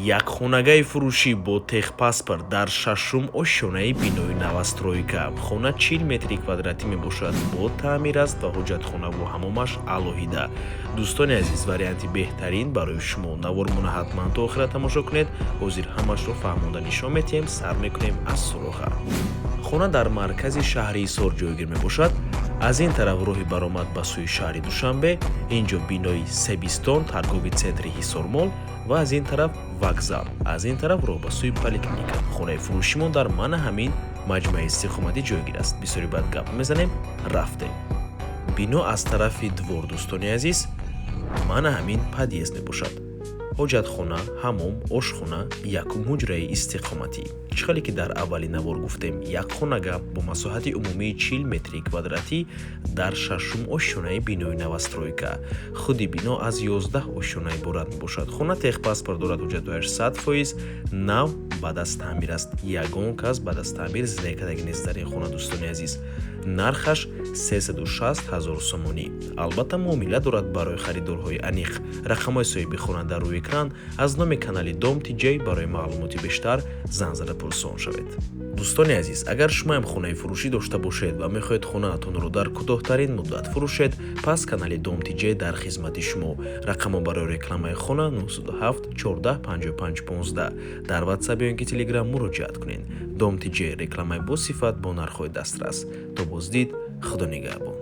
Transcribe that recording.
Як хонагаи фурӯшӣ бо техпаспорт дар шашум ошёнаи бинои новостройка. Хона 40 метри квадратӣ мебошад, бо таъмир аст ва ҳоҷатхонаву ҳамомаш алоҳида. Дӯстони азиз, варианти беҳтарин барои шумо. Навормона ҳатман то охира тамошо кунед. Ҳозир ҳамашро фаҳмонда нишон метиҳем. Сар мекунем аз суроға. Хона дар маркази шаҳри Ҳисор ҷойгир мебошад. Аз ин тараф роҳи баромад ба сӯи шаҳри Душанбе, ин ҷо бинои Себистон, торговый центри Ҳисормол ва аз ин тараф вокзал, аз ин тараф роҳ ба сӯи поликлиника. Хонаи фурӯшимон дар мана ҳамин маҷмӯаи истиқоматӣ ҷойгир аст. Бисёри баъд гап мезанем, рафтем. Бино аз тарафи двор, дӯстони азиз, мана ҳамин подъезд мебошад. Ҳоҷатхона, ҳамом, ошхона, якум ҳуҷраи истиқоматӣ. Чӣ хеле ки дар аввали навор гуфтем, як хонага бо масоҳати умумии 40 метри квадратӣ дар шашум ошёнаи бинои новостройка. Худи бино аз 11 ошёна иборат мебошад. Хона техпаспорт дорад, ҳуҷҷатҳояш 100% нав, баъд аз таъмир аст. Ягон кас баъд аз таъмир зиндагӣ кардагӣ нест дар ин хона. Дӯстони азиз, нархаш 360 ҳазор сомонӣ. Албатта, муомила дорад. Барои харидорҳои аниқ рақамҳои соҳиби хона дар рӯи экран. Аз номи канали Дом Тиҷей барои маълумоти бештар занг зада пурсон шавед. Дӯстони азиз, агар шумоам хонаи фурӯшӣ дошта бошед ва мехоҳед хонаатонро дар кӯтоҳтарин муддат фурӯшед, пас канали Дом Тиҷей дар хизмати шумо. Рақамҳо барои рекламаи хона 907 14 55 15. Дар Ватсап ё ин ки Телеграм муроҷиат кунед. Дом Тиҷей: рекламаи босифат бо нархҳои дастрас. То боздид, Худо нигаҳбон.